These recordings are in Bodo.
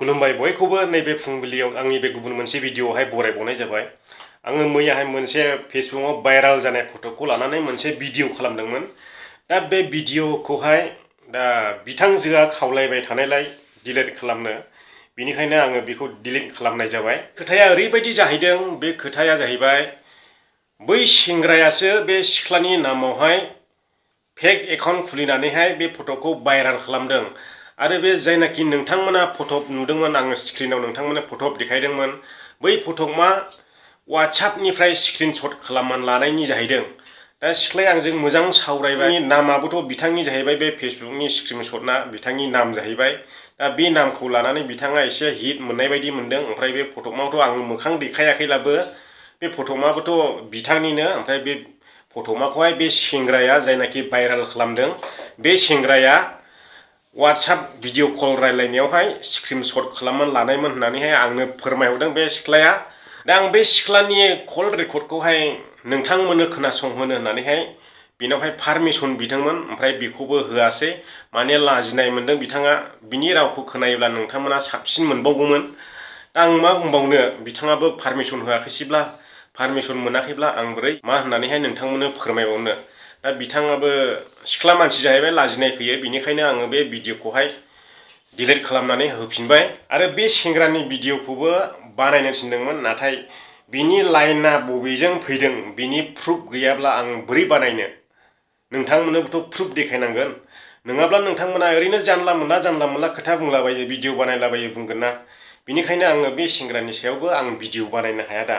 खुलुमबाय बयखौबो नैबे फुंबिलियाव आंनि बे गुबुन मोनसे भिडिअआवहाय बरायबावनाय जाबाय। आङो मैयाहाय मोनसे फेसबुकआव भाइराल जानाय फट'खौ लानानै मोनसे भिडिअ खालामदोंमोन। दा बे भिडिअखौहाय दा बिथांजोआ खावलायबाय थानायलाय डिलीट खालामनो, बिनिखायनो आङो बेखौ डिलीट खालामनाय जाबाय। खोथाया ओरैबायदि जाहैदों, बे खोथाया जाहैबाय बै सेंग्रायासो बे सिख्लानि नामावहाय फेक एकाउन्ट खुलिनानैहाय बे फट'खौ भाइराल खालामदों। आरो बे जायनाखि नोंथांमोना फट' नुदोंमोन, आङो स्क्रिनाव नोंथांमोननो फट' देखायदोंमोन, बै फट'मा वाट्सएपनिफ्राय स्क्रिनशट खालामनानै लानायनि जाहैदों। दा सिख्लाया आंजों मोजां सावरायबाय। नामाबोथ' बिथांनि जाहैबाय, बे फेसबुकनि स्क्रिनशटना बिथांनि नाम जाहैबाय। दा बे नामखौ लानानै बिथाङा एसे हिट मोननाय बायदि मोनदों। ओमफ्राय बे फट'मावथ' आं मोखां देखायाखैब्लाबो बे फट'माबोथ' बिथांनिनो। ओमफ्राय बे फट'माखौहाय बे सेंग्राया जायनाखि भाइराल खालामदों, बे सेंग्राया वाट्सएप भिडिअ कल रायलायनायावहाय स्क्रिनशट खालामनानै लानायमोन होननानैहाय आंनो फोरमायहरदों बे सिख्लाया। दा आं बे सिख्लानि कल रेकर्डखौहाय नोंथांमोननो खोनासंहोनो होननानैहाय बिनावहाय पारमिसन बिदोंमोन। ओमफ्राय बेखौबो होआसै, माने लाजिनाय मोनदों बिथाङा। बिनि रावखौ खोनायोब्ला नोंथांमोना साबसिन मोनबावगौमोन। दा आं मा बुंबावनो, बिथाङाबो पारमिसन होआखैसैब्ला, पारमिसन मोनाखैब्ला आं बोरै मा होननानैहाय नोंथांमोननो फोरमायबावनो। दा बिथाङाबो सिख्ला मानसि जाहैबाय, लाजिनाय फैयो। बिनिखायनो आङो बे भिडिअखौहाय डिलीट खालामनानै होफिनबाय। आरो बे सेंग्रानि भिडिअखौबो बानायनो थिनदोंमोन, नाथाय बिनि लाइना बबेजों फैदों बिनि प्रुफ गैयाब्ला आं बोरै बानायनो। नोंथांमोननोबोथ' प्रुफ देखायनांगोन, नङाब्ला नोंथांमोना ओरैनो जानला मोनला खोथा बुंलाबायो, भिडिअ बानायलाबायो बुंगोन ना। बिनिखायनो आङो बे सेंग्रानि सायावबो आं भिडिअ बानायनो हाया। दा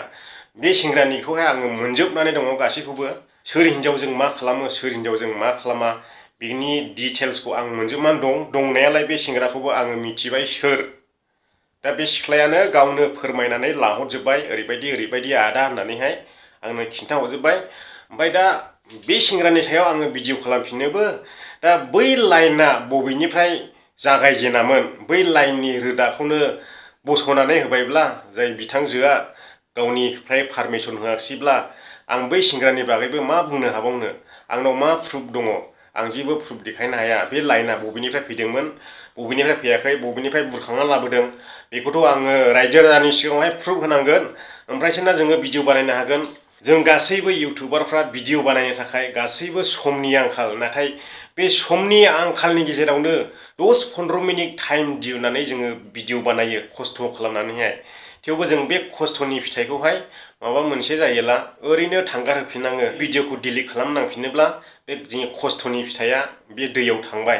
बे सेंग्रानिखौहाय आङो मोनजोबनानै दङ गासैखौबो। सोर हिनजावजों मा खालामो, सोर हिनजावजों मा खालामा, बिनि डिटेल्सखौ आं मोनजोबनानै दं। दंनायालाय बे सेंग्राखौबो आङो मिथिबाय सोर। दा बे सिख्लायानो गावनो फोरमायनानै लाहरजोब्बाय, ओरैबायदि आदा होननानैहाय आंनो खिन्थाहरजोब्बाय। ओमफ्राय दा बे सेंग्रानि सायाव आङो भिडिअ खालामफिननोबो, दा बै लाइना बबेनिफ्राय जागायजेनामोन, बै लाइननि रोदाखौनो बस'नानै होबायब्ला, जाय बिथांजोआ गावनिफ्राय पारमिसन होआखिसैब्ला, आं बै सेंग्रानि बागैबो मा बुंनो हाबावनो। आंनाव मा प्रुफ दङ? आं जेबो प्रुफ देखायनो हाया। बे लाइना बबेनिफ्राय फैदोंमोन, बबेनिफ्राय फैयाखै, बबेनिफ्राय बुरखांना लाबोदों, बेखौथ' आङो रायजो राजानि सिगाङावहाय प्रुफ होनांगोन। ओमफ्रायसो ना जोङो भिडिअ बानायनो हागोन। जों गासैबो इउटुबारफ्रा भिडिअ बानायनो थाखाय गासैबो समनि आंखाल। नाथाय बे समनि आंखालनि गेजेरावनो 10-15 मिनिट टाइम दिहुननानै जोङो भिडिअ बानायो खस्थ' खालामनानैहाय। थेवबो जों बे खस्थ'नि फिथाइखौहाय माबा मोनसे जायोब्ला ओरैनो थांगार होफिननाङो। भिडिअखौ डिलीट खालामनांफिनोब्ला बे जोंनि खस्थ'नि फिथाइया बे दैयाव थांबाय।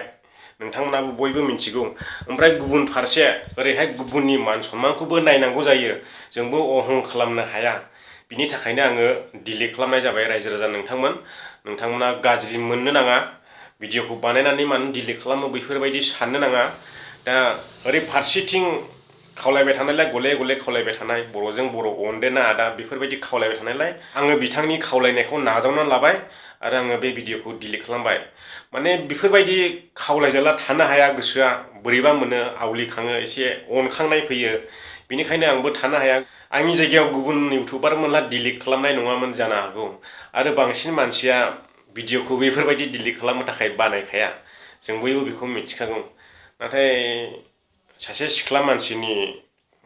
नोंथांमोनाबो बयबो मिथिगौ। ओमफ्राय गुबुन फारसे ओरैहाय गुबुननि मान सन्मानखौबो नायनांगौ जायो। जोंबो अहं खालामनो हाया। बिनि थाखायनो आङो डिलीट खालामनाय जाबाय। रायजो राजा नोंथांमोना गाज्रि मोननो नाङा। भिडिअखौ बानायनानै मानो डिलीट खालामो बेफोरबायदि साननो नाङा। दा ओरै फारसेथिं खावलायबाय थानायलाय, गले गले खावलायबाय थानाय, बर'जों बर' अनदेना आदा बेफोरबायदि खावलायबाय थानायलाय आङो बिथांनि खावलायनायखौ नाजावनानै लाबाय आरो आङो बे भिडिअखौ डिलीट खालामबाय। माने बेफोरबायदि खावलायजाला थानो हाया, गोसोआ बोरैबा मोनो, आवलिखाङो, एसे अनखांनाय फैयो। बिनिखायनो आंबो थानो हाया। आंनि जायगायाव गुबुन इउटुबारमोनहा डिलीट खालामनाय नङामोन जानो हागौ। आरो बांसिन मानसिया भिडिअखौ बेफोरबायदि डिलीट खालामनो थाखाय बानायखाया। जों बयबो बेखौ मिथिखागौ। नाथाय सासे सिख्ला मानसिनि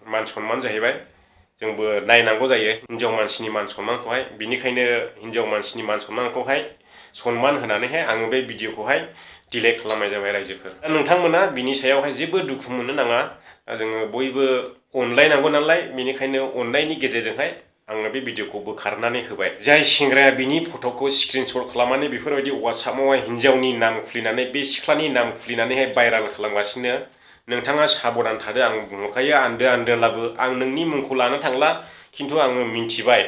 मान सन्मान जाहैबाय, जोंबो नायनांगौ जायो हिनजाव मानसिनि मान सन्मानखौहाय। बिनिखायनो हिनजाव मानसिनि मान सन्मानखौहाय सन्मान होनानैहाय आङो बे भिडिअखौहाय डिलीट खालामनाय जाबाय रायजोफोर। दा नोंथांमोना बिनि सायावहाय जेबो दुखु मोननो नाङा। दा जोङो बयबो अनलायनांगौ नालाय, बेनिखायनो अननायनि गेजेरजोंहाय आङो बे भिडिअखौ बोखारनानै होबाय। जाय सेंग्राया बिनि फट'खौ स्क्रिनशट खालामनानै बेफोरबायदि वाट्सएपआवहाय हिनजावनि नाम खुलिनानै, बे सिख्लानि नाम खुलिनानैहाय भाइराल खालामगासिनो, नोंथाङा साबधान थादो। आं बुंहरखायो आन्दोलाबो। आं नोंनि मुंखौ लानो थांला, खिन्थु आङो मिन्थिबाय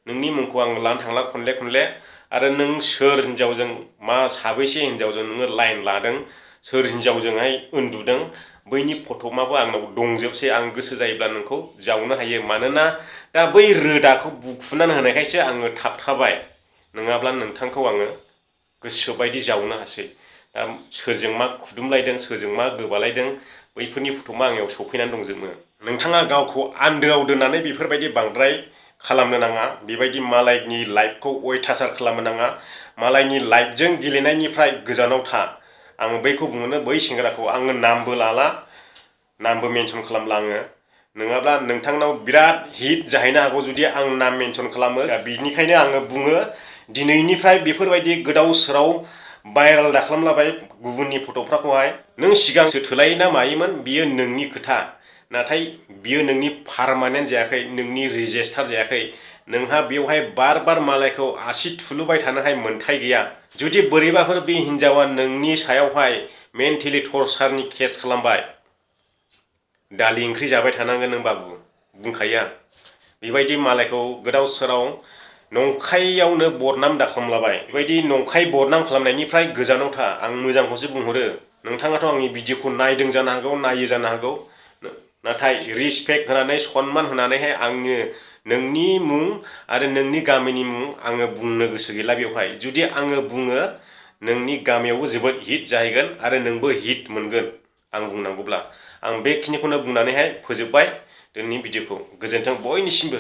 नोंनि मुंखौ आङो लानो थांला खनले। आरो नों सोर हिनजावजों, मा साबैसे हिनजावजों नोङो लाइन लादों, सोर हिनजावजोंहाय उन्दुदों, बैनि फट'माबो आंनाव दंजोबसै। आं गोसो जायोब्ला नोंखौ जावनो हायो। मानोना दा बै रोदाखौ बुखुनानै होनायखायसो आङो थाबथाबाय। नङाब्ला नोंथांखौ आङो गोसोबायदि जावनो हासै। दा सोरजों मा खुदुमलायदों, सोरजों मा गोबालायदों, बैफोरनि फट'मा आंनियाव सफैनानै दंजोबो। नोंथाङा गावखौ आन्दोआव दोननानै बेफोरबायदि बांद्राय खालामनो नाङा। बेबायदि मालायनि लाइफखौ अयथासार खालामनो नाङा। मालायनि लाइफजों गेलेनायनिफ्राय गोजानाव था। आङो बैखौ बुङोनो, बै सेंग्राखौ आङो नामबो लाला, नामबो मेनसन खालामला आङो नङाब्ला नोंथांनाव बिराद हिट जाहैनो हागौ जुदि आं नाम मेनसन खालामो बिनिखायनो आङो बुङो दिनैनिफ्राय बेफोरबायदि गोदाव सोराव भाइराल दाखालामलाबाय गुबुननि फट'फोरखौहाय नों सिगांसो थोलायो ना मायोमोन बियो नोंनि खोथा नाथाय बियो नोंनि पारमानेन्ट जायाखै नोंनि रेजिस्टार जायाखै नोंहा बेवहाय बार बार मालायखौ आसि थुलुबाय थानोहाय मोन्थाय गैया जुदि बोरैबाफोर बे हिन्जावा नोंनि सायावहाय मेन्टेलि टर्चारनि केस खालामबाय दालि ओंख्रि जाबाय थानांगोन नों बाबु बुंखायो आं बेबायदि मालायखौ गोदाव सोराव नंखायावनो बदनाम दाखालामलाबाय बेबायदि नंखाय बदनाम खालामनायनिफ्राय गोजानाव था आं मोजांखौसो बुंहरो नोंथाङाथ' आंनि भिडिअखौ नायदों जानो हागौ नायो जानो हागौ नाथाय रिसपेक्ट होनानै सन्मान होनानैहाय आङो नोंनि मुं आरो नोंनि गामिनि मुं आङो बुंनो गोसो गैला बेवहाय जुदि आङो बुङो नोंनि गामियावबो जोबोद हिट जाहैगोन आरो नोंबो हिट मोनगोन आं बुंनांगौब्ला आं बेखिनिखौनो बुंनानैहाय फोजोबबाय दिनैनि भिडिअखौ गोजोन्थों बयनिसिमबो